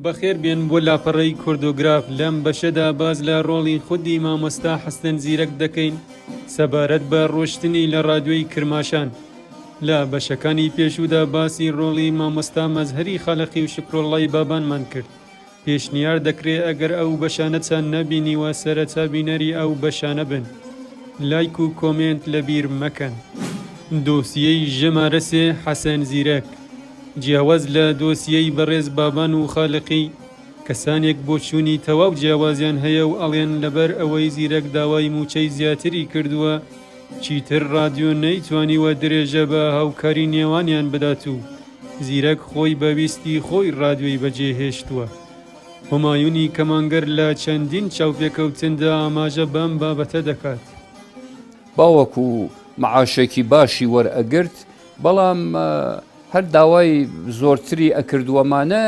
بەخێر بێن بۆ لاپەڕەی کوردۆگراف لەم بەشەدا باس لە ڕۆڵی خودی مامۆستا حەسەن زیرەک دەکەین سەبارەت بە ڕۆشتنی لە ڕادیۆی کرماشان. لە بەشەکانی پێشوودا باسی ڕۆڵی مامۆستا مەزهەری خالەقی و شوکرۆڵڵای بابانمان کرد. پێشنیار دەکرێ ئەگەر ئەو بەشانەتان نەبینیوە سەرەتا بینەری ئەو بەشانە بن. لایک و کۆمێنت لەبیر مەکەن. دۆسیەی ژمارە سێ حەسەن زیرەک جیاواز لە دۆسیەی بەڕێز بابان و خالقی، کەسانێک بۆچوونی تەواو جیاوازیان هەیە و ئەڵێن لەبەر ئەوەی زیرەک داوای مووچەی زیاتری کردووە چیتر ڕادیۆ نەیتوانیوە درێژە بە هاوکاری نێوانیان بدات و زیرەک خۆی بە ویستی خۆی ڕادیۆی بەجێهێشتووە. هومایونی کەمانگەر لە چەندین چاوپێکەوتندا ئاماژە بەم بابەتە دەکات. باوەکو مەعاشێکی باشی وەرئەگرت بەڵام هەر داوای زۆرتری ئەکردووەمانە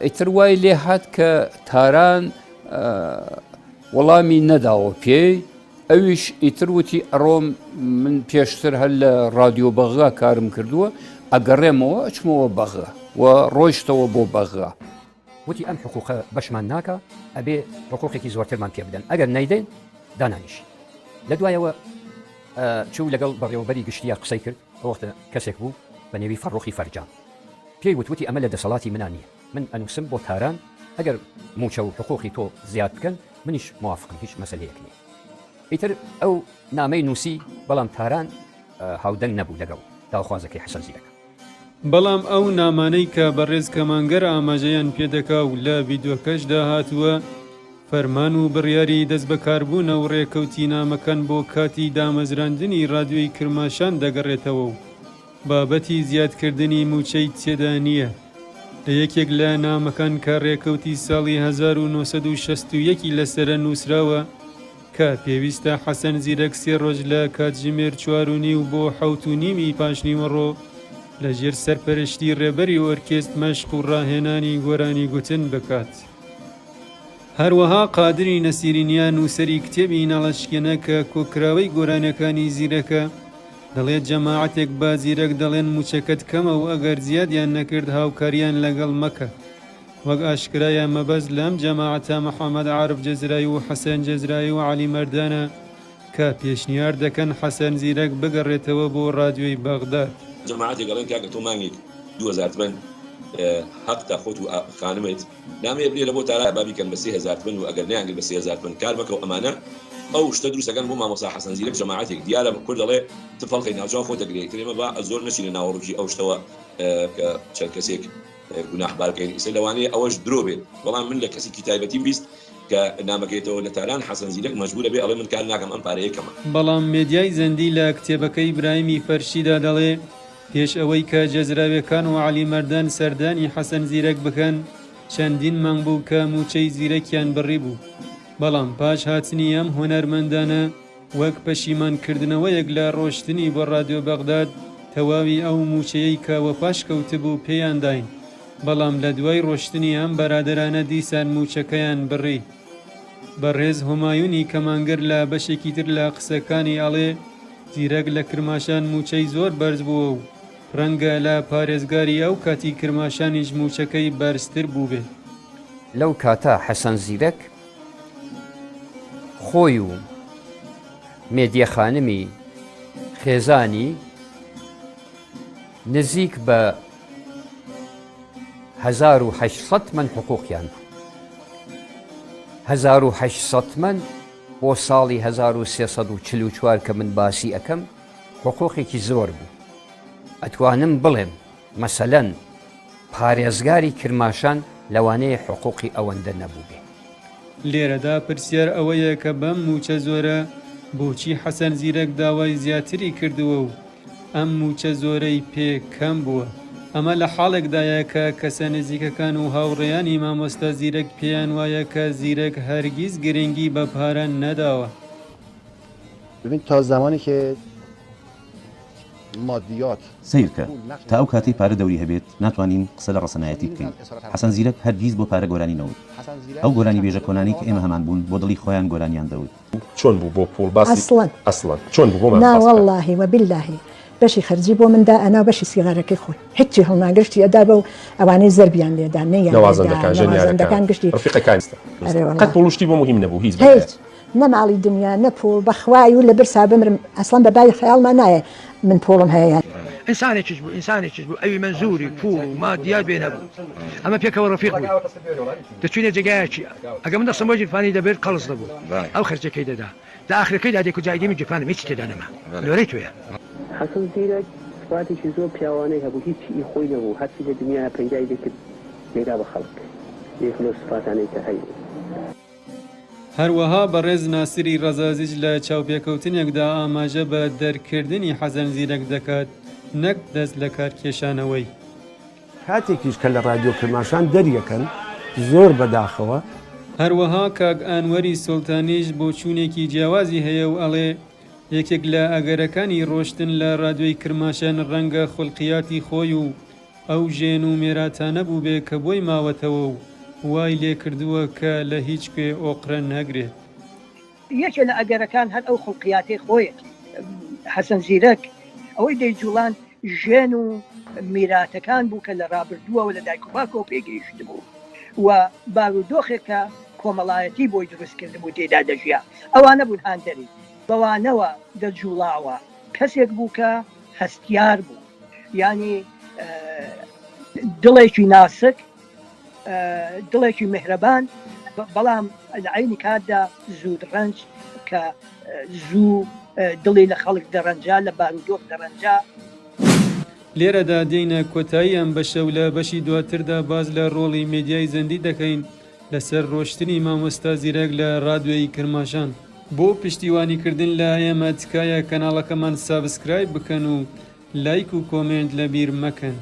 ئیتر وای لێ هات کە تاران وەڵامی نەداوە پێی ئەویش ئیتر وتی ئەڕۆم من پێشتر هەر لە ڕادیۆ بەغا کارم کردووە ئەگەڕێمەوە ئەچمەوە بەغا و ڕۆیشتەوە بۆ بەغا. وتی ئەم حقوقە بەشمان ناکا ئەبێ حقوقێکی زۆرترمان پێ بدەن ئەگەر نەیدەین دانانیشین. لە دوایەوە چوو لەگەڵ بەڕێوەبەری گشتییا قسەی کرد ئەو وەختە کەسێک بوو بە نێوی فەڕوخی فەرجام پێی وت وتی ئەمە لە دەسەڵاتی منا نییە من ئەنووسم بۆ تاران ئەگەر مووچە و حقوقی تۆ زیاد بکەن منیش موافقم هیچ مەسەلەیەک نییە. ئیتر ئەو نامەی نووسی بەڵام تاران هاودەنگ نەبوو لەگەڵ داوخوازەکەی حەسەن زیرەک. بەڵام ئەو نامانەی کە بەڕێز کەمانگەر ئاماژەیان پێدەکا و لە ڤیدۆکەشدا هاتووە، فەرمان و بڕیاری دەستبەکاربوونە و ڕێکەوتی نامەکان بۆ کاتی دامەزراندنی ڕادیۆی کرماشان دەگەڕێتەوە و بابەتی زیادکردنی مووچەی تێدا نییە. لە یەکێک لە نامەکان کە ڕێکەوتی ساڵی 1961 ی لەسەرە نووسراوە کە پێویستە حەسەن زیرەک سێ ڕۆژ لە کاتژمێر چوار و نیو بۆ حەوت و نیم ی پاشنیوەڕۆ لە ژێر سەرپەرشتی ڕێبەری ئۆرکێست مەشق و ڕاهێنانی گۆرانی گوتن بکات. هەروەها قادری نەسیرینیا نووسەری کتێبی ناڵەشکێنە کە کۆکراوەی گۆرانیەکانی زیرەکە، دەڵێت جەماعەتێک بە زیرەک دەڵێن مووچەکەت کەمە و ئەگەر زیادیان نەکرد هاوکاریان لەگەڵ مەکە. وەک ئاشکرایە مەبەست لەم جەماعەتە محەمەد عارف جەزرایی و حەسەن جەزرایی و عەلی مەردانە کە پێشنیار دەکەن حەسەن زیرەک بگەڕێتەوە بۆ ڕادیۆی بەغداد. جەماعەتێک ئەڵێن کاکە تۆ مانگێک 2000 تمەن هەقتە خۆت و خانمت نامەیە بنێرە بۆ تاران با بیکەن بە 3000 تمەن و ئەگەر نەیانگرت بە 3000 تمەن کار مەکە و ئەمانە ئەو شتە دروست ئەکەن بۆ مامۆستا حەسەن زیرەک جەماعەتێک دیارە کورد ئەڵێ تفەڵقەی ناوچاو خۆت ئەگرێ ئیتر ئێمە با زۆر نەچینە ناوەڕۆکی ئەو شتەوە کە چەند کەسێک گوناحبار کەین ئیسە لەوانەیە ئەوەش درۆ بێت بەڵام من لە کەسێکی تایبەتیم 20 کە نامەکەیتەوە لە تاران حەسەن زیرەک مەجبورە بێ ئەڵێ من کار ناکەم ئەم پارەیە کەمە. بەڵام مێدیای زەندی لە کتێبەکەی برایمی فەرشیدا دەڵێ پێش ئەوەی کە جەزراوێکان و عەلی مەردان سەردانی حەسەن زیرەک بکەن چەندین مانگ بوو کە مووچەی زیرەکیان بڕیبوو بەڵام پاش هاتنی ئەم هونەرمەندانە وەک پەشیمان کردنەوەیەک لە ڕۆشتنی بۆ ڕادیۆ بەغداد تەواوی ئەو مووچەیەی کە وەپاش کەوتبوو پێیان داین بەڵام لە دوای ڕۆشتنی ئەم بەرادەرانە دیسان مووچەکەیان بڕی. بەڕێز هۆمایونی کەمانگەر لە بەشێکی تر لە قسەکانی ئەڵێ زیرەک لە کرماشان مووچەی زۆر بەرز بووە و ڕەنگە لە پارێزگاری ئەو کاتی کرماشانیش مووچەکەی بەرزتر بووبێ. لەو کاتە حەسەن زیرەک خۆی و مێدیە خانمی خێزانی نزیک بە 1800 تمەن حقوقیان بوو. 1800 تمەن بۆ ساڵی 1344 کە من باسی ئەکەم حقوقێکی زۆر بوو. ئەتوانم بڵێم مەسەلەن پارێزگاری کرماشان لەوانەیە حقوقی ئەوەندە نەبووبێ. لێرەدا پرسیار ئەوەیە کە بەم مووچە زۆرە بۆچی حەسەن زیرەک داوای زیاتری کردووە و ئەم مووچە زۆرەی پێ کەم بووە؟ ئەمە لە حاڵێکدایە کە کەسە نزیکەکان و هاوڕێیانی مامۆستا زیرەک پێیان وایە کە زیرەک هەرگیز گرنگی بە پارە نەداوە. ببین تا زمانی که مادیات سەیرکە، تا ئەو کاتەی پارە دەوری هەبێت، ناتوانین قسە لە ڕەسەنایەتی بکەین. حەسەن زیرەک هەرگیز بۆ پارە گۆرانی نەوت. ئەو گۆرانیبێژە کۆنانەی کە ئێمە هەمانبوون، بۆ دڵی خۆیان گۆرانیان دەوت. چۆن بوو بۆ پووڵ باسی ئەسڵەن ئەسڵەن چۆن بوو بۆمان نا باس بکە. وەڵاهی وەبیلاهی. بەشی خەرجی بۆ من دائەنا و بەشی سیغارەکەی خۆی هیچی هەڵناگرشتی ئەدا بەو ئەوانەی زەربیان لێدا نەیان لێدا نەوازەندەکان ژەنیارەکان نەوازەندەکان گشتی ڕفیقەکانی ئەرێ وەڵا قەت پوڵ و شتی بۆ موهیم نەبوو هیچ بەلایە. هیچ نە ماڵی دنیا نە پوڵ بەخوای و لە برسا بمرم ئەسڵەن بە باوی خەیاڵما نایە من پوڵم هەیە یان. ئینسانێکیش بوو ئینسانێکیش بوو ئەوی مەنزوری پوڵ و مادیات بێ نەبوو ئەمە پێکەوە ڕەفیق بووین دەچوینە جێگایەکی ئەگەر من دەستم بۆ گیرفانی دەبرد قەڵس دەبوو ئەو خەرجەکەی دەدا لە ئاخرەکەیدا دێ کوجای دێمی گیرفانم هیچی تێدا نەما نۆرەی تۆیە. حەسەن زیرەک سفاتێکی زۆر پیاوانەی هەبوو هیچ ئی خۆی نەبوو هەرچی لە دنیایا پەیدای دەکرد دەیدا بە خەڵک یەک لەو سفاتانەی کە هەیبوو. هەروەها بەڕێز ناسری ڕەزازیش لە چاوپێکەوتنێکدا ئاماژە بە دەرکردنی حەسەن زیرەک دەکات نەک دەست لەکارکێشانەوەی. کاتێکیش کە لە ڕادیۆ کرماشان دەریەکەن زۆر بەداخەوە. هەروەها کاک ئەنوەری سوڵتانیش بۆچوونێکی جیاوازی هەیە و ئەڵێ، یەکێک لە ئەگەرەکانی ڕۆشتن لە ڕادیۆی کرماشان ڕەنگە خولقیاتی خۆی و ئەو ژێن و مێراتانە بووبێ کە بۆی ماوەتەوە و وای لێ کردووە کە لە هیچ کوێ ئۆقرە نەگرێت. یەکێ لە ئەگەرەکان هەر ئەو خوڵقیاتەی خۆیەتی. حەسەن زیرەک ئەوەی دەیجوڵاند ژێن و میراتەکان بوو کە لە ڕابردووەوە لە دایک و باوکەوە پێگەیشتبوو و بارودۆخێک کە کۆمەڵایەتی بۆی دروست کردبوو تێیدا دەژیا. ئەوانە بوون هاندەری. بەوانەوە دەجوڵاوە. کەسێک بوو کە هەستیار بوو. یانی دڵێکی ناسک، دڵێکی میهرەبان، بەڵام لە عەینی کاتدا زوود ڕەنج کە زوو دڵی لە خەڵک دەڕەنجا، لە بارودۆخ دەڕەنجا. لێرەدا دێینە کۆتایی ئەم بەشە و لە بەشی دواتردا باس لە ڕۆڵی مێدیای زەندی دەکەین لەسەر ڕۆشتنی مامۆستا زیرەک لە ڕادیۆی کرماشان. بۆ پشتیوانی کردن لە ئێمە تکایە کەناڵەکەمان subscribe بکەن و لایک و comment لەبیر مەکەن.